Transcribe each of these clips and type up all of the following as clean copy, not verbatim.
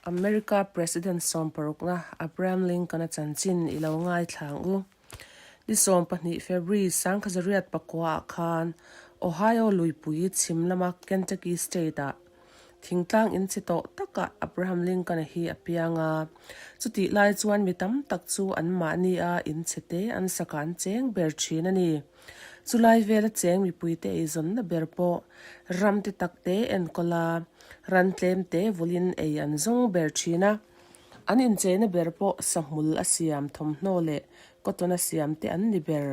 America President sawmparukna Abraham Lincoln-a chanchin i lo ngaithla ang u. Ni 12 February 1909 ah khan Ohio luipui chhim lama Kentucky State-ah thingtlang inchhe tawh takah Abraham Lincoln-a hi a piang a. Chutih lai chuan mi tam tak chu anmahni a inchhe te an sakah an cheng ber thin a ni. Chulai vela cheng mipuite eizawnna ber pawh ram te tak te enkawl a, ran tlem te vulin ei an zawng ber thin a. An incheina ber pawh sahmul a siam thawmhnaw leh cotton a siam te an ni ber.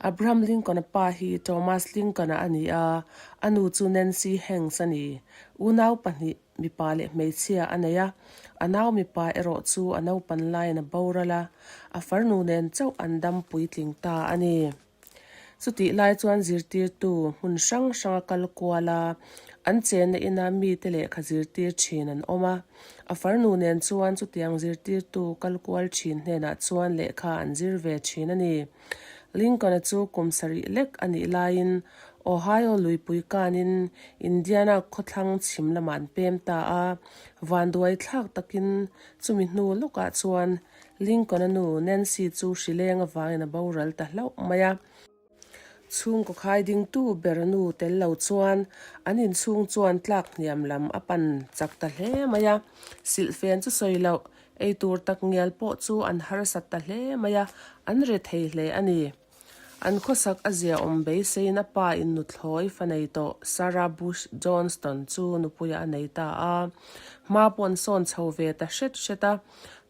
Abraham Lincoln-a pa hi Thomas Lincoln-a a ni a, a nu chu Nancy Hanks a ni. Unau pahnih, mipa leh hmeichhia a nei a, a nau mipa erawh chu a naupan laiin a boral a, a farnu nen chauh an dam puitling ta a ni. Chutih lai chuan zirtirtu hmun hrang hranga kal kual a, an chenna ina mite lehkha zirtir thin an awm a. A farnu nen chuan chutiang zirtirtu kal kual thin hnenah chuan lehkha an zir ve thin a ni. Lincoln-a chu kum sarih lek a nih laiin Ohio luipui kanin Indiana khawthlang chhim lamah an pem ta a. Vanduai thlak takin chumi hnu lawkah chuan Lincoln-a nu Nancy chu hrileng avangin a boral ta hlauh mai a. Chhungkaw khai dingtu ber nu tel lo chuan an inchhung chuan tlak hniam lam a pan chak ta hle mai a. Silhfen chu sawi loh, eitur tak ngial pawh chu an harsat ta hle mai a, an re thei hle a ni. An khawsak a zia awm beiseiin a pa in nuthlawi fa nei tawh Sarah Bush Johnston chu nupuiah a nei ta a. Hma pawh an sawn chho ve ta hret hret a,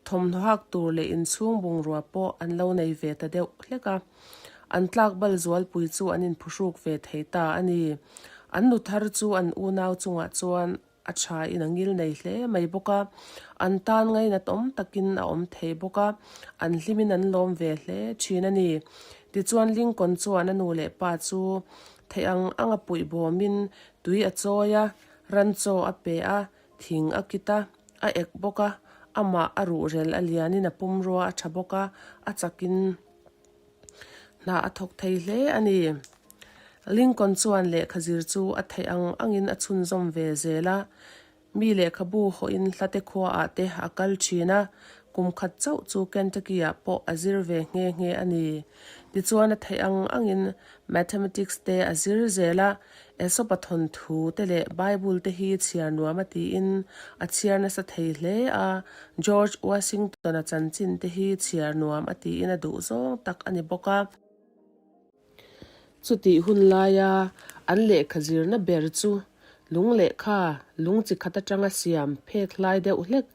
thawmhnaw hak tur leh inchhung bungrua pawh an lo nei ve ta deuh hlek a. An tlak bal zualpui chu an inphuhruk ve thei ta a ni. An nu thar chu an unau chungah chuan a tha in a ngil nei hle mai bawk a, an tan ngainat awm takin a awm thei bawk a, an hlimin an lawm ve hle thin a ni. Tichuan Lincoln chuan a nu leh pa chu theih ang anga puih bawmin tui a chawi a, ran chaw a pe a, thing a kit a, a ek bawk a, amah a ruhrel a lianin a pumrua a tha bawk a, a chakin Hna a thawk thei hle a ni. Lincoln chuan lehkha zir chu a theih ang angin a chhunzawm ve zel a. Mi lehkhabu hawhin hlate khuaah te a kal thin a, kum khat chauh chu Kentucky-ah pawh a zir ve nghe nghe a ni. Tichuan a theih ang angin Mathematics te a zir zel a, Aesop-a thawnthu te leh Bible te hi chhiar nuam a tiin a chhiar nasa thei hle a, George Washington-a chanchin te hi chhiar nuam a tiin a duh zawng tak a ni bawk a. Chutih hun laia an lehkha zirna ber chu lung lehkha, lung chi khat atanga siam phek hlai deuh hlek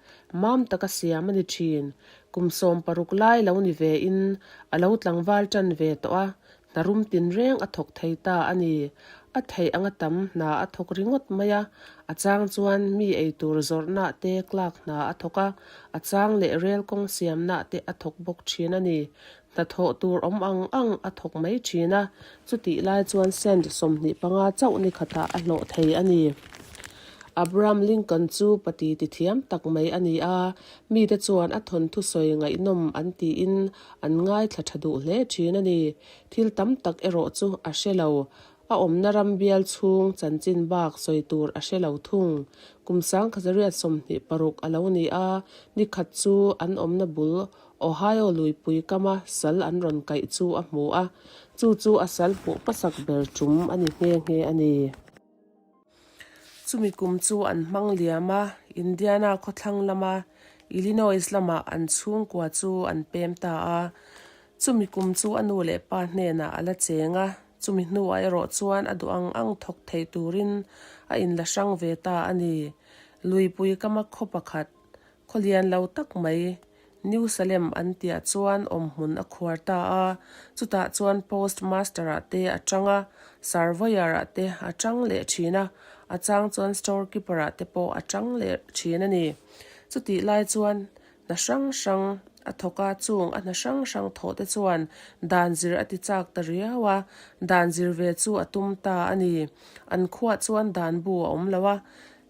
mam taka siam a ni thin. Kum 16 lai lo ni vein a lo tlangval tan ve tawh a, Hna rum tinreng a thawk thei ta a ni. A theih anga tam hna a thawk ringawt mai a, a chang chuan mi eitur zawrhnaah te clerk hna a thawk a, a chang leh rel kawng siamnaah te a thawk bawk thin a ni. Hna thawh tur awm ang ang a thawk mai thin a, chutih lai chuan cent 25 chauh ni khatah a hlawh thei a ni. Abraham Lincoln chu pati ti thiam tak mai a ni a, mite chuan a thawnthu sawi ngaihnawm an tiin An ngaithla tha duh hle thin a ni. Thil tam tak erawh chu a hre lo. A awmna ram bial chhung chanchin bak sawi tur a hre lo thung. Kum 1926 a lo ni a, ni khat chu an awmna bul Ohio luipui kama sal an rawn kaih chu a hmu a, chu chu a sal hmuh hmasak ber tum a ni nghe nghe a ni. Chumi kum chu an hmang liam a, Indiana khawthlang lama Illinois lamah an chhungkua chu an pem ta a. Chumi kum chu a nu leh pa hnenah a la cheng a, chumi hnuah erawh chuan a duh ang ang thawk thei turin a inla hrang ve ta a ni. Luipui kama khaw pakhat, khaw lian lo tak mai, New Salem an tiah chuan awmhmun a khuar ta a, chutah chuan Post Master-ah te a chang a, Surveyor-ah te a chang leh thin a, a chang chuan Store Keeper-ah te pawh a chang leh thin a ni. Chutih lai chuan hna hrang hrang a thawk a, chung a hna hrang hrang thawh te chuan dan zir a ti chak ta riau a, dan zir ve chu a tum ta a ni. An khuah chuan dan bu a awm lo a,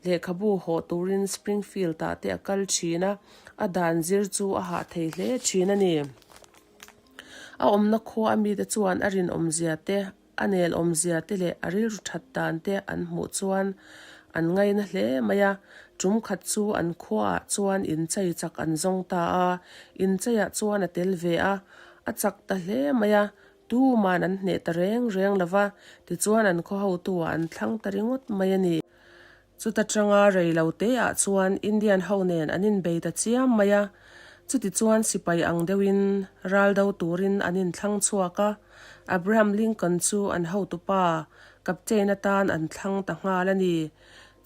Lehkhabu hawh turin Springfield-ah te a kal thin a, a dan zir chu a hah thei hle thin a ni. A awmna khua a mite chuan a rinawmzia te, a nelawmzia te leh a rilru that dan te an hmuh chuan an ngaina hle mai a. Tum khat chu an khuaah chuan inchei chak an zawng ta a, incheiah chuan a tel ve a, a chak ta hle mai a, tuman an hneh ta reng reng lo va, tichuan an khaw hotuah an thlang ta ringawt mai a ni. Chuta tanga rei lo teah chuan Indian ho nen an inbei ta chiam mai a, chutichuan sipai ang deuhin ral do turin an inthlang chhuak a, Abraham Lincoln chu an hotupa, Captain atan an thlang ta nghal a ni.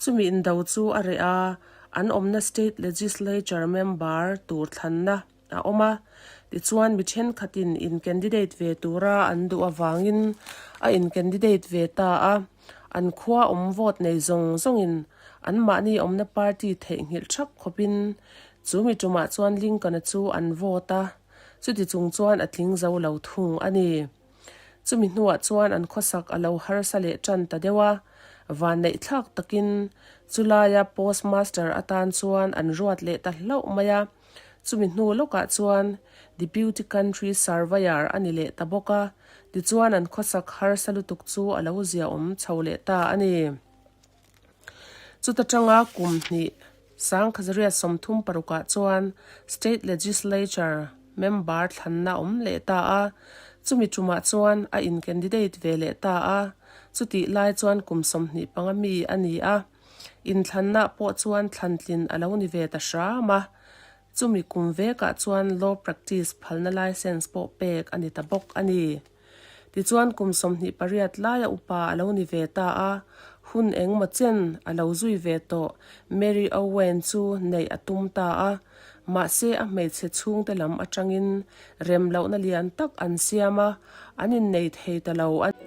Chumi indo chu a reh a, an awmna State Legislature member tur thlanna a awm a, tichuan mi thenkhatin in candidate ve tura an duh avangin a in candidate ve ta a, an khua awm vote nei zawng zawngin anmahni awmna party theihnghilh thap khawpin chu mi tumah chuan Lincoln-a chu an vote a, chuti chung chuan a tling zo lo thung a ni. Chumi hnuah chuan an khawsak a lo harsa leh tan ta deuh a, vanneihthlak takin chulaia postmaster atan chuan an ruat leh ta hlauh mai a. Chumi hnu lawkah chuan Deputy Country Surveyor a ni leh ta bawk a, tichuan an khawsak harsa lutuk chu a lo ziaawm chho leh ta a ni. Chuta tanga kum hnih Sangkhazariat 36 ah chuan State Legislature member thlanna awm leh ta a, chumi tumah chuan a in candidate ve leh ta a, chutih lai chuan kum 25 mi a ni a. Inthlanna pawh chuan thlantlin a lo ni ve ta hram a, chumi kum vekah chuan law practice phalna license pawh pek a ni ta bawk a ni. Tichuan kum 28 laia upa a lo ni ve ta a, hun engmaw chen a lo zui ve tawh Mary Owen chu neih a tum ta a, mahse a hmeichhe chhungte lam atangin rem lohna lian tak an siam a, an innei thei ta lo a ni.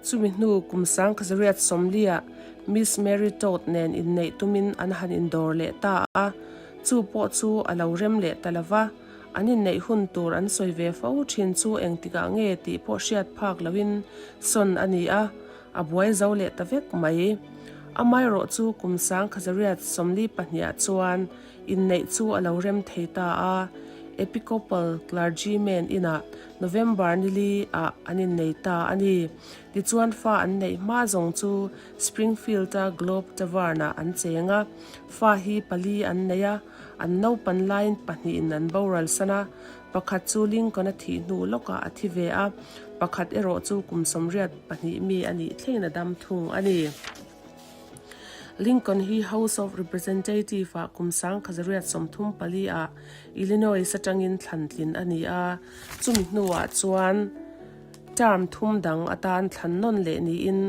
Chumi hnu kum 1940-ah Miss Mary Todd nen inneih tumin an han indawr leh ta a, chu pawh chu a lo rem leh ta lo va, an inneih hun tur an sawi ve fo thin chu engtikah nge tih pawh hriat phak loin sawn a ni a, a buai zo leh ta vek mai. Amaherawh chu kum 1942-ah chuan Inneih chu a lo rem thei ta a, Episcopal clergyman inah November nili ah an innei ta a ni. Tichuan fa an neih hma zawng chu Springfield-a Globe Tavern-ah an cheng a, fa hi pali an nei a, an naupan laiin pahnihin an boral san a, pakhat chu Lincoln-a thih hnu lawkah a thi ve a, pakhat erawh chu kum 82 mi a nih thlengin a dam thung a ni. Lincoln hi House of Representative-ah kum 1934 ah Illinois atangin thlan tlin a ni a, chumi hnuah chuan term thum dang atan thlan nawn leh niin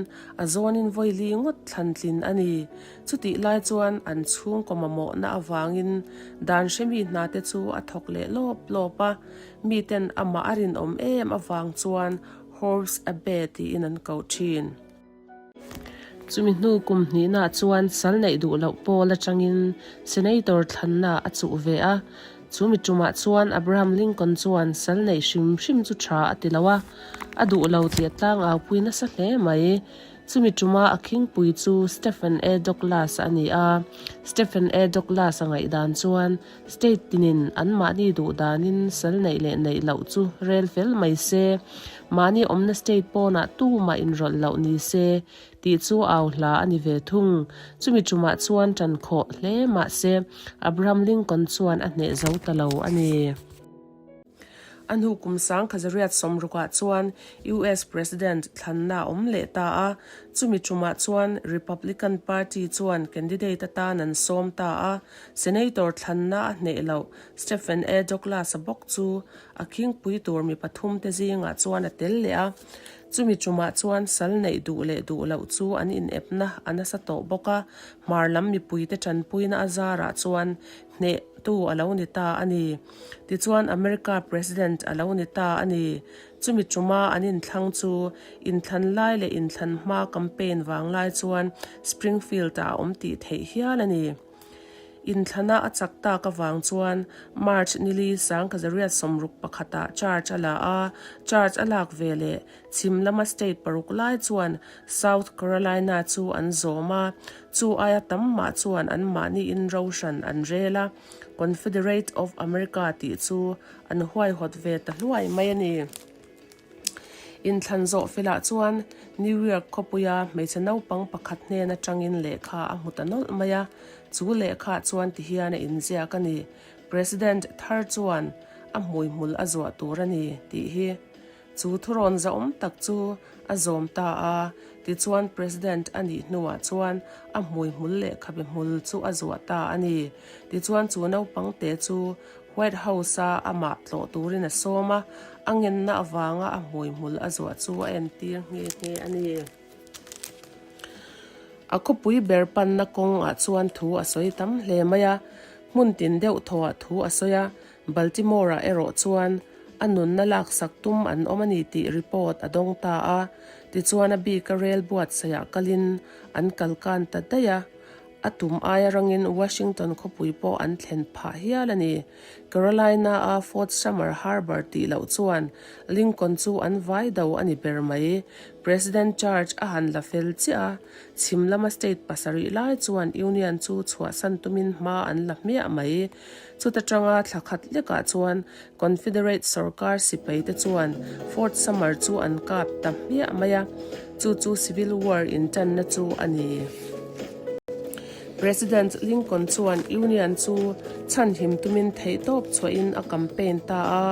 a zawnin vawi li ngawt thlan tlin a ni. Chutih lai chuan an chhungkaw mamawhna avangin dan hremi hnate chu a thawk leh lawp lawp a, miten amah a rinawm em avang chuan Horse Abe tiin an koh thin. Chumi hnu kum hnihnaah chuan sal neih duh loh pawl atangin Senator thlanna a chuh ve a. Chumi tumah chuan Abraham Lincoln chuan sal neih hrim hrim chu tha a ti lo a, a duh lo tih a tlangau-pui nasa hle mai. Chumi tuma a khingpui chu Stephen A. Douglas a ni a. Stephen A. Douglas a ngaihdan chuan State tinin anmahni duh danin sal neih leh neih loh chu rel fel mai se, mahni awmna state pawnah tumah inrawlh loh ni se tih chu au hla a ni ve thung. Chumi tumah chuan tan khawh hle mah se Abraham Lincoln chuan a hneh zo ta lo a ni. A hnu kum 1960 ah chuan US President thlanna a awm leh ta a, chumi tumah chuan Republican Party chuan candidate atan an sawm ta a, Senator thlanna a hneh loh Stephen A. Douglas-a bawk chu a khingpui tur mi pathum te zingah chuan a tel leh a, chumi tumah chuan sal neih duh leh duh loh chu an inepna a nasa tawh bawk a, hmar lam mipuite tanpuina a zarah chuan hnehtu a lo ni ta a ni. Tichuan America President a lo ni ta a ni. Chumi tuma an inthlang chu inthlan lai leh inthlan hma campaign vang lai chuan Springfield-ah a awm tih theih hial a ni. Inthlana a chak tak avang chuan March nili 1961 ah charge a la a, charge a lak ve leh chhim lama state paruk lai chuan South Carolina chu an zawm a, chu aia tam mah chuan anmahniin ro hran an rel a. Confederate of America tih chu an huaihawt ve ta hluai mai a ni. Inthlan zawh felah chuan New York khawpuia hmeichhe naupang pakhat hnen atangin lehkha a hmu ta nawlh mai a. Chu lehkhaah chuan tihian a inziak a ni, President thar chuan a hmuihmul a zuah tur a ni, tih hi. Chu thurawn zahawm tak chu a zawm ta a, tichuan President a nih hnuah chuan a hmuihmul leh khabe hmul chu a zuah ta a ni. Tichuan chu naupang te chu White House-a amah tlawh turin a sawm a, a ngenna avanga a hmuihmul a zuah chu a entir nghe nghe a ni. A khawpui ber panna kawngah chuan thu a sawi tam hle mai a, hmun tin deuh thawhah thu a sawi a, Baltimore-ah erawh chuan a nunna laksak tum an awm a ni tih report a dawng ta a, tichuan a bika rel buatsaihah kalin an kalkan ta daih a. A tum aia rangin Washington khawpui pawh an thlen phah hial a ni. Carolina-a Fort Summer Harbor tih loh chuan Lincoln chu an vai do a ni ber mai. President charge a han la fel chiah a, chhim lama state pasarih lai chuan Union chu chhuahsan tumin hma an la hmiah mai. Chuta tanga thla khat lekah chuan Confederate sorkar sipai te chuan Fort Summer chu an kap ta hmiah mai a, chu chu Civil War intanna chu a ni. President Lincoln chuan Union chu chhanhim tumin theihtawp chhuahin a campaign ta a,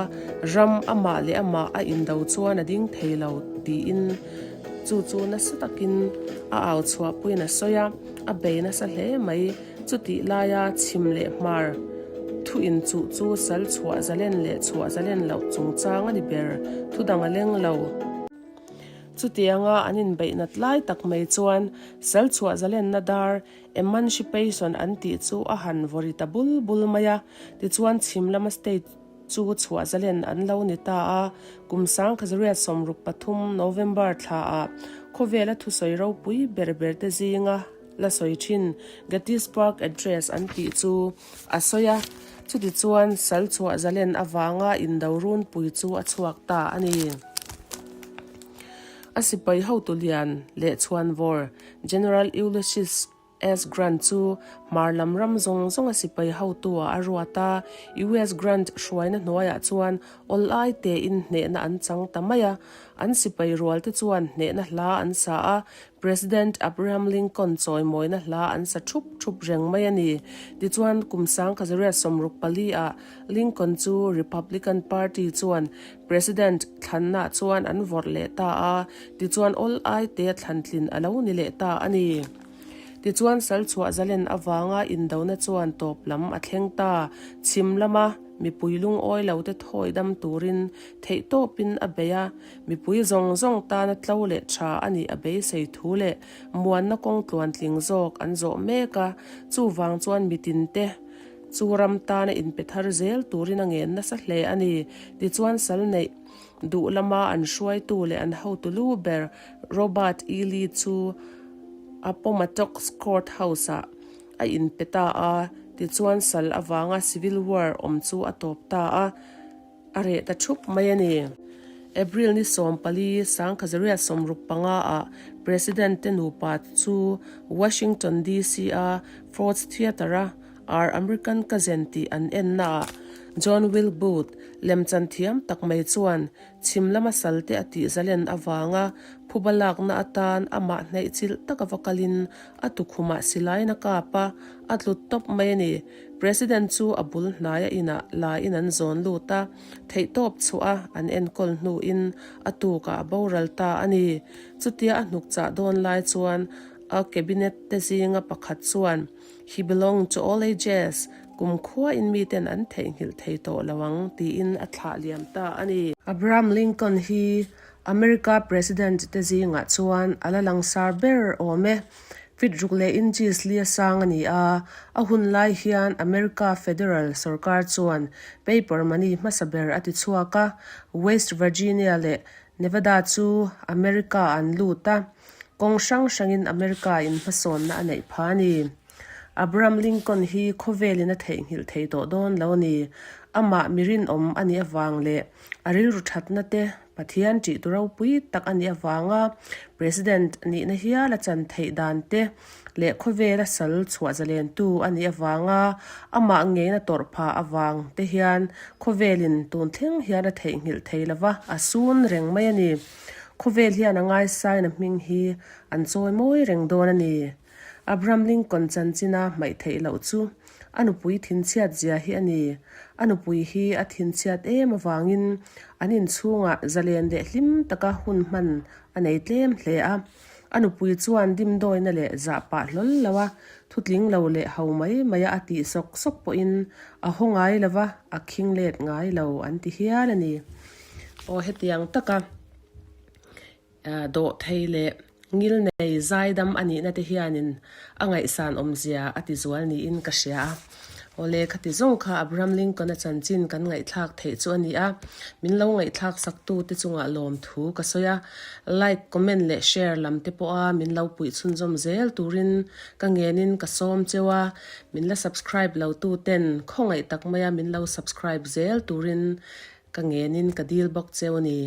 ram amah leh amah a indo chuan a ding thei lo tiin chu chu nasa takin a au chhuahpuiin a sawi a, a bei nasa hle mai. Chutih laia chhim leh hmar thu inchuh chu sal chhuah zalen leh chhuah zalen loh chungchang a ni ber, thu dang a leng lo. Chutianga an inbeih nat lai tak mai chuan sal chhuah zalenna dar Emancipation an tih chu a han vawri ta bul bul mai a, tichuan chhim lama state chu chhuah zalen an lo ni ta a, kum 1963 November thlaah khawvela thusawi ropui ber berte zinga la sawi thin Gettysburg Address an tih chu a sawi a, chutichuan sal chhuah zalen avanga indo runpui chu a chhuak ta a ni. A sipai hotu lian leh chhuanvawr General Ulysses S. Grant chu hmar lam ram zawng zawnga sipai hotu-ah a ruat a, US. Grant hruaina hnuaiah chuan awl ai tein hnehna an chang ta mai a, an sipai rualte chuan hnehna hla an sa a, President Abraham Lincoln chawimawina hla an sa thup thup reng mai a ni. Tichuan, kum 1964 ah Lincoln chu Republican Party chuan President thlanna chuan an vawrh leh ta a, tichuan awl ai te thlantlin a lo ni leh ta a ni. Tichuan sal chhuah zalen avanga indona chuan tawp lam a thleng ta. Chhim lama mipui lungawi lo te thawi dam turin theihtawpin a bei a, mipui zawng zawng tana tlo leh tha a nih a beisei thu leh muanna kawng tluantling zawk an zawh mek a, chuvang chuan mitinte chu ram tana inpe thar zel turin a ngen nasa hle a ni. Tichuan sal neih duh lama an hruaitu leh an hotu lu ber Robert E. Lee chu Appomattox Court House-ah a inpe ta a, tichuan sal avanga Civil War awm chu a tawp ta a. A reh ta thup mai a ni. April ni 14, 1965 ah President te nupa chu Washington DC a Ford's Theatre a Our American Cousin tih an enna ah John Wilkes Booth lemchan thiam tak mai chuan chhim lama salte a tih zalen avanga phuba lakna atan amah hnaih chilh tak ava kalin a tukhumah silaiin a kap a, a tlut tawp mai a ni. President chu a bul hnaia inah laiin an zawn lut a, theihtawp chhuah a an enkawl hnuin a tukah a boral ta a ni. Chutia a hnuk chah dawn lai chuan a cabinet te zinga pakhat chuan, He belonged to all ages, kum khuain miten an theihnghilh thei tawh lo ang, tiin a thlah liam ta a ni. Abraham Lincoln hi America President te zingah chuan a la langsar ber awm e. Feet ruk leh inches li a sang a ni a, a hun lai hian America Federal sorkar chuan paper money hmasa ber a ti chhuak a, West Virginia leh Nevada chu America an lut a, kawng hrang hrangin America in hmasawnna a neih pha a ni. Abraham Lincoln hi khawvelin a theihnghilh thei tawh dawn lo a ni. Amah mi rinawm a nih avang leh a rilru thatna te Pathian ṭih tu ropui tak a nih avanga President nihna hial a chan theih dan te leh khawvela sal chhuah zalentu a nih avanga amah ngeina tawrh phah avang te hian khawvelin tun thleng hian a theihnghilh thei lova a sun reng mai a ni. Khawvel hian a ngaisaina hming hi an chawi mawi reng dawn a ni. Abraham Lincoln chanchina hmaih theih loh chu a nupui thinchhiat zia hi a ni. A nupui hi a thinchhiat em avangin an inchhungah zalen leh hlim taka hun hman a nei tlem hle a. A nupui chuan dimdawina leh zah pah hlawl lo a, thutling lo leh ho mai mai a a tih sawk sawk pawhin a haw ngai lo va, a khing let ngai lo an ti hial a ni. Aw hetiang taka dawhthei leh ngil nei zaidam a nihna te hianin a ngaihsan awmzia a ti zual niin ka hria a. Awle khati zawng kha Abraham Lincoln-a chanchin kan ngaihthlak theih chu a ni a, min lo ngaihthlak saktu te chungah lawmthu ka sawi a, like, comment leh share lam te pawha min lo puih chhunzawm zel turin ka ngenin ka sawm cheu a, min la subscribe lo tu ten khawngaih tak maia min lo subscribe zel turin ka ngenin ka dil bawk cheu a ni.